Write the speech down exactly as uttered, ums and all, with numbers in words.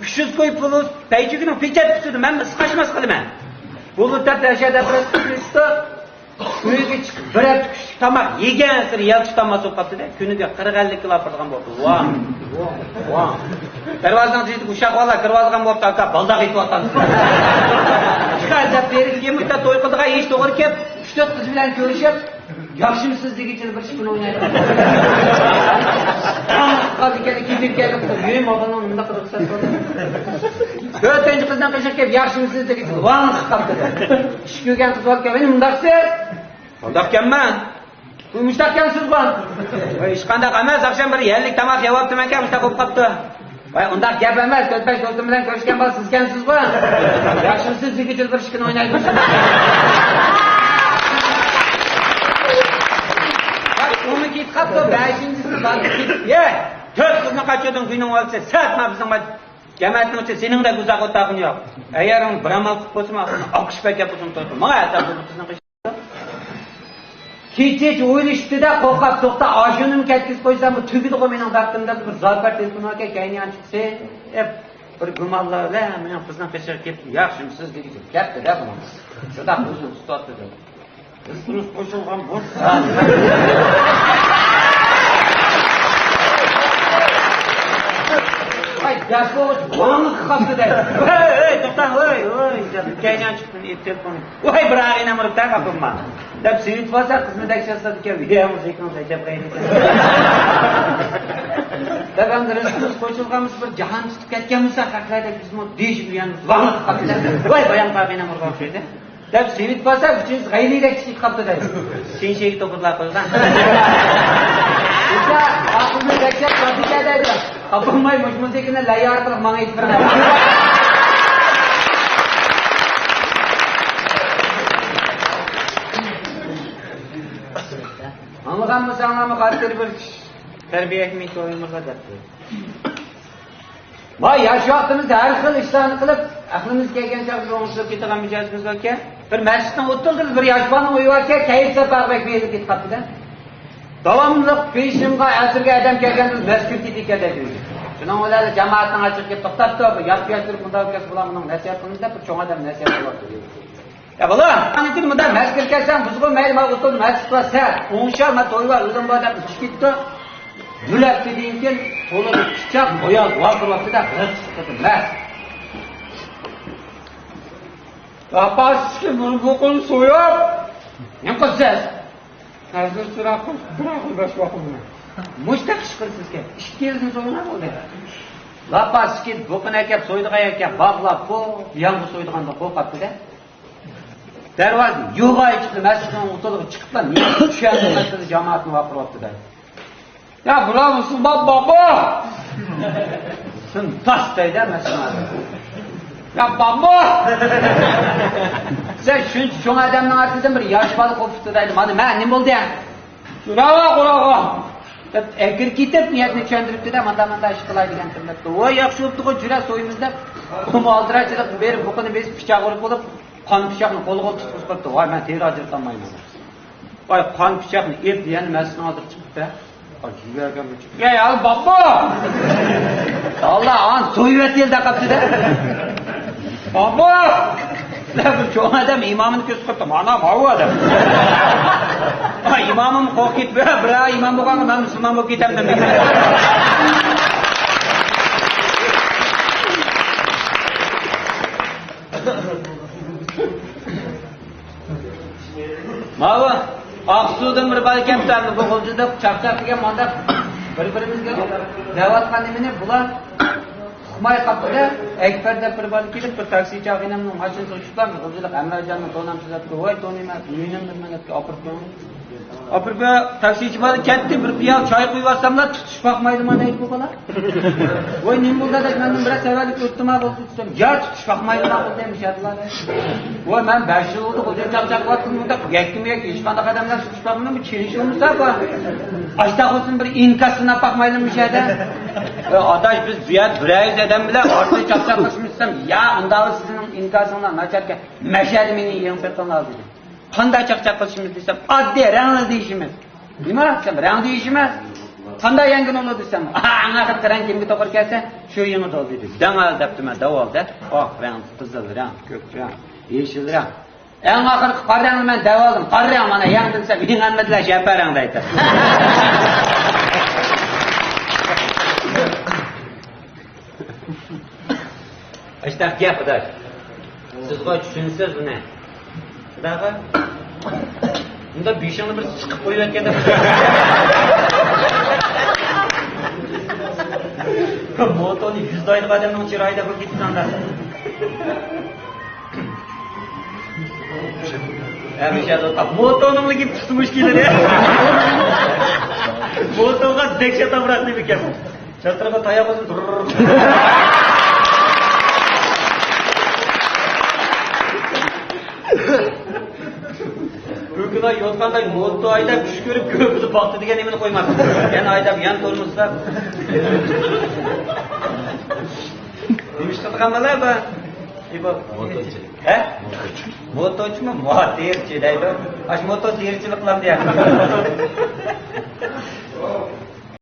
ئۈچ يۈز كوي پۇل، پەيچۈكىنىڭ پېچەت ئۈستىدە مەن ئىسقاشماس قىلىمەن. بولۇپ دەپ دەھشەت ئەپرەت قىلىشتى. ئۆيگە چىقىپ، بىر ھەپتە كۈچلۈك تاماق يېگەنسېرى يەل چىقالماس بولۇپ قاپتۇ-دە، كۈنىگە قىرىق ئەللىك كىلو ئاپىرىدىغان بولۇپتۇ. ۋاڭ، ۋاڭ، ۋاڭ. دەرۋازىنىڭ تېشىدا ئۇششاق بالىلار كىرىۋالغان بولۇپتۇ، ئاكا، بالداق ئېتىۋاتامسىز؟ دەپ بېرىپ، يېمىكتە توي قىلىدىغان ھېچ توغرا كەپ، ئۈچ تۆت قىز بىلەن كۆرۈشۈپ، ياخشىمۇسىز دېگۈچىلا بىر ئىككى كۈن ئوينايدۇ. قالدى كەلدى، كېتىپ كەلدى، يۈرۈي ماغىلنىڭ مۇنداق قىلىپ سەت قىلدى. تۆتىنچى قىزنىڭ قېشىغا كېلىپ، ياخشىمۇسىز دېگۈچىلا ۋاڭ قىلىپ قاپتۇ. چۈش كۆرگەن قىز بولۇپ كەلگەن، مۇنداقسىز. مۇنداق ئىكەنمەن. مۇشتاق ئىكەنسىزغۇ؟ ۋاي، ھېچقانداق ئەمەس، ئاخشام بىر يەللىك تاماق يەۋاپتىمەنكەن، مۇشتاق بولۇپ قاپتۇ. ۋاي، ئۇنداق گەپ ئەمەس، تۆت-بەش دوستۇم بىلەن كۆرۈشكەن بالا سىز ئىكەنسىزغۇ؟ ياخشىمۇسىز دېگۈچىلا بىر ئىككى كۈن ئوينايدۇ. ئۇمۇ كېتىپ قاپتۇ، بەشىنچىسى بارىدۇ، كېتىپ، يە، تۆت قىزنى قاچۇردۇڭ، كۈنۈڭ ئالسا، سەت ما بىزنىڭ جەمەتنىڭ ئىچىدە سېنىڭدەك ئۇزاق ئولتۇرغىنى يوق. ئەگەر بىر ئامال قىلىپ بولسىمۇ، ئاخىرىنى ئالقىش پەيت گەپ قىلسۇڭ تويدۇم. ماڭا ئەتە بۇ قىزنىڭ قېشىدا. كېچىچە ئويلىشىپتۇ-دە، قورقۇپ، توختا، ئاشۇنىمۇ كەتكۈزۈپ قويسام، بۇ تۈگىدىغۇ مېنىڭ بەختىم دەپ، بىر زاپەر تېلېفون ئەكەل، كەينى يانچۇقى سېلىپ، بىر گۇمانلار بىلەن مېنىڭ قىزنىڭ قېشىغا كېلىپ، ياخشىمۇسىز دېگۈچە كەپتۇ-دە بۇنىڭ. شۇنداق ئۆزىنى تۇتۇۋاتتى دەپ. بىز تۇرۇش قوشۇلغان بولسا. ۋاي، گەپ بولغۇچە ۋاڭلىق قاپتۇ دەيدۇ. ۋاي، ۋاي، توختا، ۋاي، ۋاي، دەپ، كەينى يانچۇقتىن ئېلىپ تېلېفوننى. ۋاي، بىر ئاغىنەم ئۇرۇپتۇ، خاپىمما. دەپ سېلىۋېتىپ ئالسا، قىزمۇ دەك چاسلاپتىكەن، ۋىدېئو مۇزىكىڭىز ئەجەب غەيرىي ئىكەن. دەپ، ئەمدى رىزقىمىز قوشۇلغانمىسا، بىر جاھان تۇتۇپ كەتكەنمىسە، خەقلەردەك بىزمۇ دېيىشىپ يۈرگەنمىز، ۋاڭلىق قاپتۇ دەپ. ۋاي، بايام ئاغىنەم ئۇرغان ئوخشايدۇ. دەپ سېلىپ بارسا، ئۈچىنچىسى غەيرىيدەك چىقىپ قاپتۇ دەيدۇ. شىنشىگە توپۇرلاپ قويغان. بىزدە ئاقىلنى دەكچەپ، لاتىكە دەيدۇ. تاپالماي مۇشۇ مۇزىكىنى لەيلى ئارقىلىق ماڭا ئېيتىپ بېرىڭ. ئاڭلىغانمۇساڭلارمۇ خاتىرە بىر كىشى تەربىيە ئەھمىيىتى ئويۇمىزغا دەپتۇ. ۋاي، ياش ۋاقتىمىزدا ھەر خىل ئىشلارنى قىلىپ، ئەقلىمىز كەلگەن چاغدا ئوڭشىلىپ كېتىدىغان مىجەزىمىز باركەن. بىر مەسچىتنىڭ ئوتتۇرىدا بىر ياش بالىنىڭ ئۆيى باركەن، كەيپ ساپاغا بەك بېرىلىپ كېتىپ قاپتۇ-دە. داۋاملىق پېشىمغا ئەتىرگە ئادەم كەلگەندە مەس كىرىپ كېتىدىكەن دەيدۇ. شۇنىڭ بىلەن جامائەتنىڭ ئاچچىقى كېلىپ توختاپتۇ. بىر ياش ياشتۇرۇپ مۇنداق كەلسە بۇلار مۇنىڭ نەسىھەت قىلىمىز دەپ بىر چوڭ ئادەم نەسىھەت قىلىۋاتىدۇ. يا بالا، ئاندىن كېيىن مۇنداق مەس كىرىپ كەلسەڭ، بىزغۇ مەيلى، مانا ئوتتۇرىدا مەسچىت بار، سەن ئوڭشا، مانا توي بار، ئۆلۈم بار دەپ ئۇچۇپ كېتىپتۇ. بىر ھەپتىدىن كېيىن قولىدا پىچاق، ئاياغ ۋارقىراپتۇ-دە، بىر چىقىپتۇ مەس. ئاپاسىكى بۇنى بۇ قولىنى سويۇپ، نېمە قىلىسىز؟ ھازىر سوراپ قويۇپ، بىراقلا بەش ۋاقىت بىلەن. مۇشتاق ئىش قىلىسىزكەن، ئىككى يىلدىن سويۇڭا بولدى. لاپاسىكى بۇقىنى ئەكەپ سويىدىغان ئىكەن، باغلاپ، بۇ ياڭغا سويىدىغاندا قورقاتتى-دە. دەرۋازا يوغان چىقتى، مەسچىتنىڭ ئوتتۇرىغا چىقىپلا، نېمە چۈشەندۈرمەسلىكتە جامائەتنى ۋارقىراپتۇ-دە. يا، بۇلار مۇسۇلمان بابا! سىن تاس دەيدۇ مەسچىتنىڭ ئادىمى. يا، بابا! سەن شۇنچە چوڭ ئادەمنىڭ ئارىسىدىن بىر ياش بالا قوپۇپتۇ دەيدۇ. مانا، مەن نېمە بولدى؟ جۈرە قۇلاققا! دەپ ئەكىرىپ كېتىپ، نىيەتنى چۈشەندۈرۈپتۇ-دە، مانداق، مانداق ئىش قىلاي دېگەن تۈرلۈكتە. ۋاي، ياخشى بوپتۇغۇ، جۈرە سويىمىز دەپ، ئۇمۇ ئالدىراش بېرىپ، بۇقىنى بېسىپ، پىچاق ئۇرۇپ بولۇپ، قان پىچاقنى قولىغا تۇتقۇزۇپ قويۇپتۇ. ۋاي، مەن تېرە ئاجرىتالمايمەن. ۋاي، قان پىچاقنى ئېلىپ، يەنە مەسچىتنىڭ ئالدىغا چىقىپتۇ. ۋاي، يۈگۈرگەن بىر چىقىپ، يا، يا، بابا! ئاللا، ئان سويۇۋەتكىلى دەپ قاپتۇ-دە. بابا! دەپ، بىر چوڭ ئادەم ئىمامنى كۆرسىتىپ قويۇپتۇ. مانا، ماۋۇ ئادەم. ھا، ئىمامىم قورقۇپ كېتىپ، بىر ئىمام بولغانغا مەن مۇسۇلمان بولۇپ كېتەمدىم دېگەن. ماۋۇ ئاقسۇدىن بىر بالا كەپتۇ، بۇ غۇلجىدا چاقچاق دېگەن مانداق بىر-بىرىمىزگە دەۋاتقان نېمىنى بۇلار ئۇقماي قاپتۇ-دە. ئەكبەر دەپ بىر بالا كېلىپ، بىر تاكسىچى ئاغىنەمنىڭ ماشىنىسىغا چۈشۈپلا، غۇلجىلىق ئەمرانجاننىڭ تونامچىسى دەپتۇ، ۋاي تونۇيمەن، ئۆيۈنىڭ بىر مەن دەپتۇ، ئاپىرىپ بېرىڭ. ئاپىرىپ بېرىڭ، تاكسىچى بالا كەتتى، بىر پىيالە چاي قۇيۇۋاتساملا، تۇتۇش باقمايدىما دەيدۇ بۇ بالا. ۋاي، نېمە بولدى دەپ، مەندىن بىرەر سەۋەنلىك ئۆتتىما بولدى دېسەم، يا تۇتۇش باقمايدىما بولدى مۇشۇ ئادەملەر. ۋاي، مەن بەش يىل بولدى غۇلجىدا چاقچاق قىلىۋاتىمەن، مۇنداق يەككىمۇ يەككە ھېچقانداق ئادەم بىلەن تۇتۇش باقمىدىم، بۇ چېلىشىۋالمىسا بۇ. ئاشتاق بولسۇن، بىر ئىنكاس سىناپ باقمايلىمۇ مۇشۇ يەردە. ئە، ئاداش، بىز بۇ يەردە بىر ئايال ئادەم بىلەن ئارتۇق چاقچاق قىلىشمىز دېسەم، يا، ئۇنداق سىزنىڭ ئىنكاسىڭلار ناچاركەن، مەشەدە مېنى يېڭىپ بېقىڭلار دېدى. قانداق چاقچاق قىلىشىمىز دېسەم، ئاددىي رەڭلى دېيىشىمىز. نېمە دېسەم، رەڭ دېيىشىمىز. قانداق يەڭگىن ئۇنى دېسەم، ئەڭ ئاخىرقى رەڭ كىمگە توغرا كەلسە، شۇ يېڭىدۇ دېدى. دەڭ ھە دەپتىمەن، دەۋالدى. ئاق رەڭ، قىزىل رەڭ، كۆك رەڭ، يېشىل رەڭ. ئەڭ ئاخىرقى قارا رەڭنى مەن دەۋالدىم. قارا رەڭ مانا يەڭدىم دېسەم، يېڭەلمىدىلە، شەپە رەڭ دەيدۇ. ئاشتاق گەپ، ئاداش. سىزغۇ چۈشىنىسىز بۇنى. خۇداغا. بۇندا بېشىڭنى بىر چىقىپ قويۇۋەتكەندە. موتونى يۈز دايلىق ئادەمنىڭ چىرايىدا بىر كېتىپ قالغان. ھەمىشە موتونىڭلىكى پۇستى مۇشكىلىدە. موتوغا دەھشەت ئامراق نېمىكەن. چاترىغا تاياق ئۇزۇن. بۈگۈن ئاي يوتقاندا موتو ھەيدەپ چۈش كۆرۈپ، كۆپىدە باقتى دېگەن نېمىنى قويماپتۇ. يەنە ھەيدەپ، يەنە تورمۇزلاپ. نېمە ئىش قىلىدىغان بالا بۇ؟ ئى، بۇ. موتوچى. ھە؟ موتوچى. موتوچىمۇ؟ موتېرچى دەيدۇ. ئاش موتو تېرىچىلىق قىلامدۇ يا؟